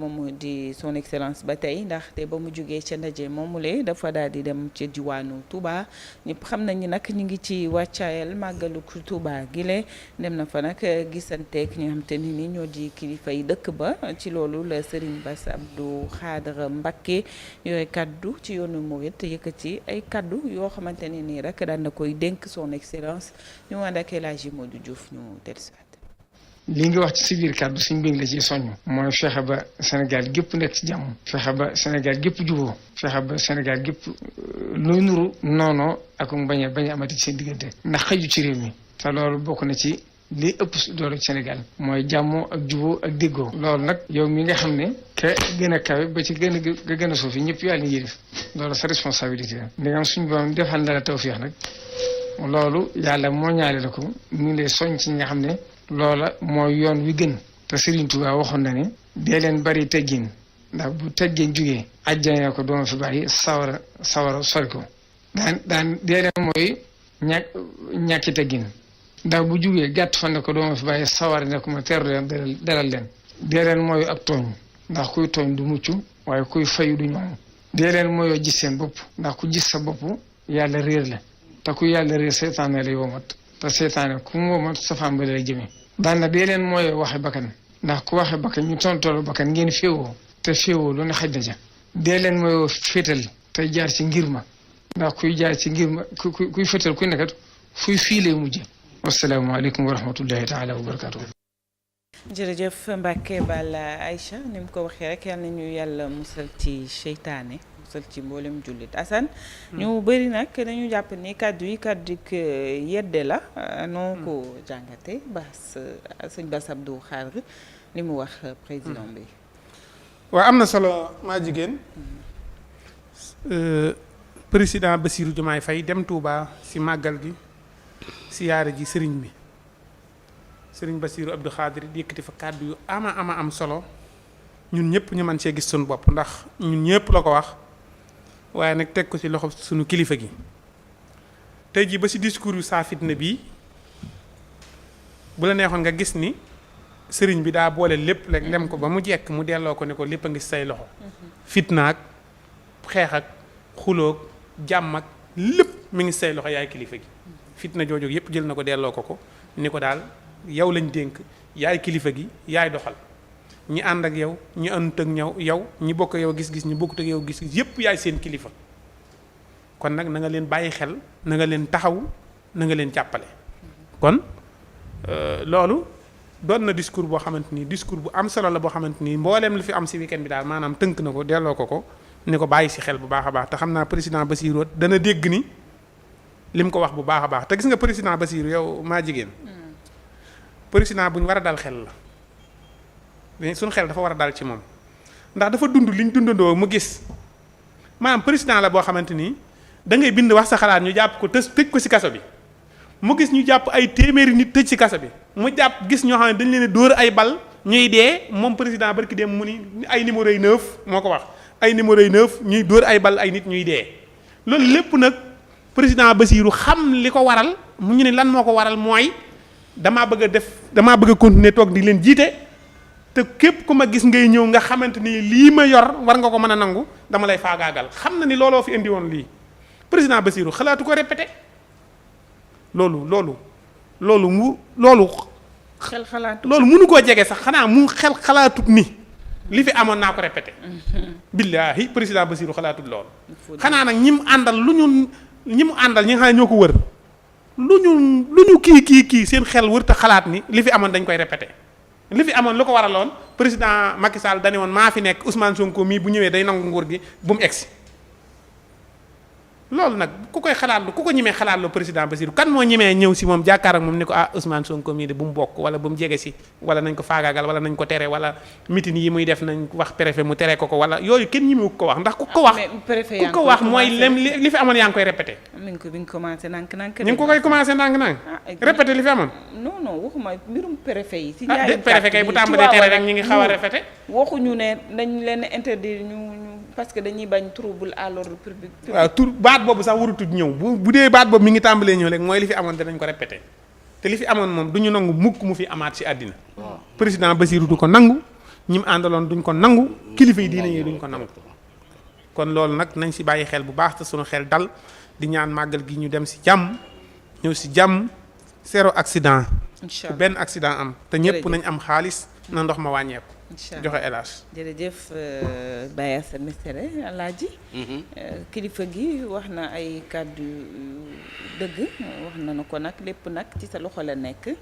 moom moo di son excellence ba tey ndaxte ba mu jógee ca ndaje moomule dafa daal di dem ca diwaanu Touba ñëpp xam nañu nag ñu ngi ci wàccaayal màggalu Touba gile dem na fa nag gisanteek ñi nga xam te ni ñoo di kilifa yi dëkk ba ci loolu la Serigne Bass Abdou Khadre Mbacké yooyu kaddu ci yoonu Mouride yëkkati ay kaddu yoo xamante ne nii rek daan na koy dénk son excellence ñu ànd ak El Hadji Modou Diouf ñu dellusiwaat. li nga wax ci si biir kàddu suñ mbég la ci soññ mooy fexe ba Sénégal gépp nekk ci jàmm fexe ba Sénégal gépp juboo fexe ba Sénégal gépp looy nuru noonoo ak bañ a amati ci seen diggante ndax xëju ci réew mi te loolu bokk na ci li ëpp doole ci Sénégal mooy jàmmoo ak juboo ak déggoo loolu nag yow mi nga xam ne ka gën a kawe ba ci gën a suuf yi ñëpp yàlla yërif loolu sa responsabilité la ndi nga am suñu borom defal na la tawfeex nag loolu yàlla moo ñaale la ko ñu ngi lay soñ ci ñi nga xam ne loola mooy yoon wi gën te Serigne Touba waxoon na ne dee leen bari teggin ndax bu teggin jugee ajjane ko doon fi bàyyi sawara sori ko daan dee leen mooy ñàkki teggin ndax bu jugee gàtt fan ne ko doon fi bàyyi sawara ne ko ma teeru leen dalal leen dee leen mooy ak tooñ ndax kuy tooñ du mucc waaye kuy fayu du ñoom dee leen mooyoo gis seen bopp ndax ku gis sa bopp yàlla réer la te ku yàlla réer seytaane lay womat te seytaane ku mu womat safaan ba lay jëmee daan na dee leen mooy waxe bakkan ndax ku waxe bakkan ñu tontoolu bakkan ngeen féewoo te féewoo lu ne xaj na ca dee leen mooy féetal te jaar ci ngir ma ndax kuy jaar ci ngir ma kuy féetal kuy nekkat fuy fii lay mujje wasalaamaaleykum wa rahmatullahi taala wa barakatuh jërëjëf Mbacke Balla Aïcha ni mu ko waxee rek yal nañu yàlla musal ci seytaane musal ci mboolem jullit Assane ñu bëri nag dañu jàpp ni kàddu yi kàddu yedde la noo ko jàngate sëñ Bass Abdou Khadre li mu wax président bi waaw am na solo maa jigéen président Bassirou Diomaye Faye dem Touba si màggal gi siyaare ji sëriñ bi sëriñ Bassirou Abdou Khadre yëkkati fa kàddu yu ama am solo ñun ñëpp ñu mën cee gis suñu bopp ndax ñun ñëpp la ko wax waaye nag teg ko ci loxo suñu kilifa gi tey jii ba ci discours yu saa fitna bii bu la neexoon nga gis ni sëriñ bi daa boole lépp rek lem ko ba mu jekk mu delloo ko ne ko lépp a ngi say loxo fitna ak xeex ak xuloog jàmm ak lépp mi ngi say loxo yaay kilifa gi fitna jooju yëpp jël na ko delloo ko ni ko daal yow lañ dénk yaay kilifa gi yaay doxal ñi ànd ak yow ñi àndut ak yow ñi bokk yow gis-gis ñi bokkut ak yow gis-gis yépp yaay seen kilifa kon nag na nga leen bàyyi xel na nga leen taxaw na nga leen jàppale kon loolu doon na discours boo xamante ni discours bu am solo la boo xamante ni mbooleem li fi am si weekend bi daal maanaam tënk na ko delloo ko ni ko bàyyi si xel bu baax a baax te xam naa président Bassirou dana dégg ni lim ko wax bu baax a baax te gis nga président Bassirou yow maa jigéen président bu ñu war a dal xel la mais suñu xel dafa war a dal ci moom ndax dafa dund liñ dundandoo mu gis maanaam président la boo xamante ni da ngay bind wax sa xalaat ñu jàpp ko tëj ko ci kaso bi mu gis ñu jàpp ay téeméeri nit tëj ci kaso bi mu jàpp gis ñoo xam ne dañ leen dóor ay bal ñuy dee moom président barki dem mu ni ay numéro yi 9 moo ko wax ay numéro yi 9 ñuy dóor ay bal ay nit ñuy dee loolu lépp nag président Bassirou xam li ko waral mu ñu ne lan moo ko waral mooy damaa bëgg a continuer toog di leen jiite te képp ku ma gis ngay ñëw nga xamante ni lii ma yor war nga ko mën a nangu dama lay faagaagal xam na ni looloo fi indi woon lii président Bassirou xalaatu ko répété loolu xel xalaatu loolu mënu koo jege sax xanaa mu xel xalaatut ni li fi amoon naa ko répété billaahi président Bassirou xalaatut loolu xanaa nag ñi mu àndal ñi nga xam ne ñoo ko wër lu ñu kii seen xel wër te xalaat ni li fi amoon dañ koy répété li fi amoon lu ko waraloon président Macky Sall dañu woon maa fi nekk Ousmane Sonko mii bu ñëwee day nangu nguur gi bu mu egsi loolu nag ku koy xalaatlu ku ko ñemee xalaatlu président Bassirou kan moo ñemee ñëw si moom jàkkaar ak moom ni ko Ousmane Sonko mii de bu mu bokk wala bu mu jege si wala nañ ko faagaagal wala nañ ko tere wala mitin yi muy def nañ wax préfet mu tere ko wala yooyu kenn ñemewu ko wax ndax ku ko wax mooy lem li fi amoon yaa ngi koy répété. mi ngi ko commencé nànk-nànk. ñu ngi ko koy commencé nànk-nànk. répété li fi amoon. non waxuma mbirum préfet yi. si préfet kay bu tàmbalee tere rek ñu ngi xaw a répété. waxuñu ne dañ leen interdire ñu parce que dañuy bañ trouble à l'ordre public. waaw baat boobu sax warutut ñëw bu dee baat boobu mi ngi tàmbalee ñëw rek mooy li fi amoon danañ ko répété te li fi amoon moom du ñu nangu mukk mu fi amaat ci àddina président Bassirou du ko nangu ñi mu àndaloon duñ ko nangu kilifa yi diine yi duñ ko nangu kon loolu nag nañ si bàyyi xel bu baax te sunu xel dal di ñaan màggal gi ñu dem si jàmm ñëw si jàmm zéro accident incha benn accident am te ñëpp nañ am xaalis na ndox ma wàññeeku joxe élage jërëjëf Baye Assane Mesere Alaaji kilifa gi wax na ay kàddu dëgg wax na ko nag lépp nag ci sa loxo la nekk